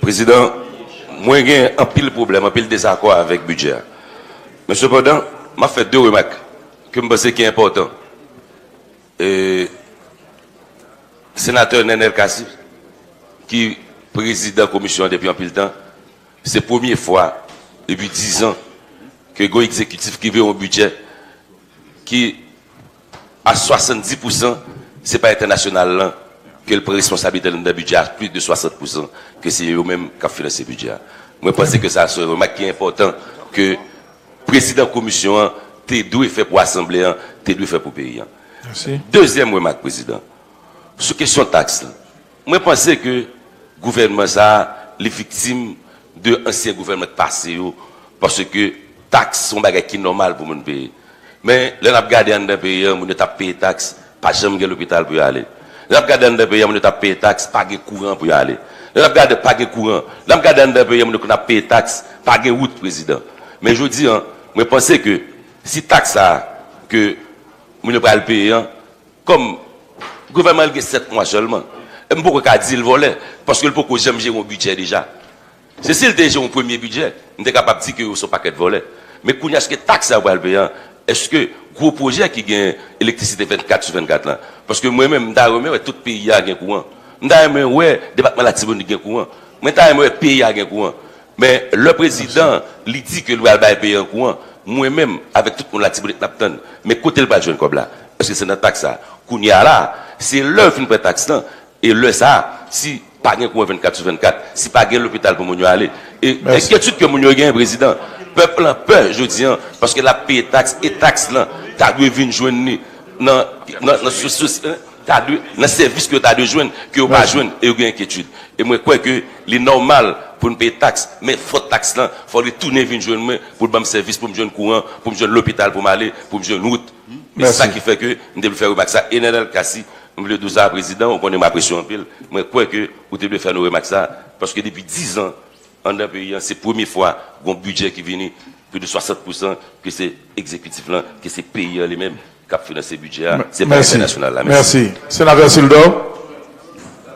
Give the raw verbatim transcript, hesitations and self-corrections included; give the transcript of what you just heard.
Prezidan, mwen gen anpil pwoblèm, anpil dezakò avèk bidjè a. Men sepandan, m ap fè de remak ke m panse ki enpòtan. E, Senatè Nenel Cassy, ki prezidan komisyon an depi anpil tan, se premye fwa depi diz an ke gen yon egzekitif ki veye yon bidjè ki a swasanndis pousan, se pa entènasyonal lan ke l pran responsablite l anndan bidjè a, plis de swasant pousan ke se yo menm k ap finanse bidjè a. Mwen panse ke sa se yon remak ki enpòtan ke prezidan komisyon an te dwe fè pou asanble an, te dwe fè pou peyi an. Dezyèm remak, prezidan, sou kesyon taks lan, mwen panse ke gouvènman sa a, li viktim de ansyen gouvènman k pase yo, paske taks se yon bagay ki nòmal pou moun peye. Men, lè n ap gade anndan peyi an, moun yo t ap peye taks, pa janm gen lopital pou yo ale. Lè n ap gade anndan peyi an, moun yo t ap peye taks, pa gen kouran pou yo ale. Lè n ap gade, pa gen kouran. Lè n ap gade anndan peyi an, moun yo konn ap peye taks, pa gen wout, prezidan. Men jodi an, mwen panse ke si taks sa a ke moun yo pral peye an, kòm gouvènman an gen sèt mwa sèlman, m poko ka di l vòlè, paske l poko janm jere yon bidjè deja. Se si l te jere yon premye bidjè, m te kapab di ke yo se yon pakèt vòlè. Men kounye a, èske taks sa yo pral peye an, èske gwo pwojè ki gen elektrisite vennkat sou vennkat lan? Paske mwen menm, m ta renmen wè tout peyi a gen kouran. M ta renmen wè depatman Latibonit gen kouran. Mwen ta renmen wè peyi a gen kouran. Men lè prezidan, li di ke l pral bay peyi an kouran, mwen menm, avèk tout moun Latibonit, n ap tann. Men kote l pral jwenn kòb la? Èske se nan taks sa? Kounye a la, se lè yo fin pran taks lan, e lè sa a, si pa gen kouran vennkat sou vennkat, si pa gen lopital pou moun yo ale, e enkyetid ke moun yo genyen, prezidan, pèp lan pè jodi an, paske l ap peye taks, e taks lan ta dwe vin jwenn li nan, nan, nan, sou, sou, ta dwe, nan sèvis ke yo ta dwe jwenn, ke yo pa jwenn, e yo gen enkyetid. E mwen kwè ke li nòmal pou n peye taks, men fò taks lan, fò l retounen vin jwenn mwen, pou l ban m sèvis, pou m jwenn kouran, pou m jwenn lopital pou m ale, pou m jwenn wout. E se sa ki fè ke m te vle fè remak sa. E Nenel Cassy, m vle di w sa, prezidan, ou konnen m apresye w anpil. Mwen kwè ke ou te dwe fè nou remak sa, paske depi diz an, anndan peyi an, se premye fwa gon bidjè ki vini, plis de swasant pousan ke se egzekitif lan, ke se peyi an li menm k ap finanse bidjè a, se pa entènasyonal la. Mèsi. Senatè Sildor.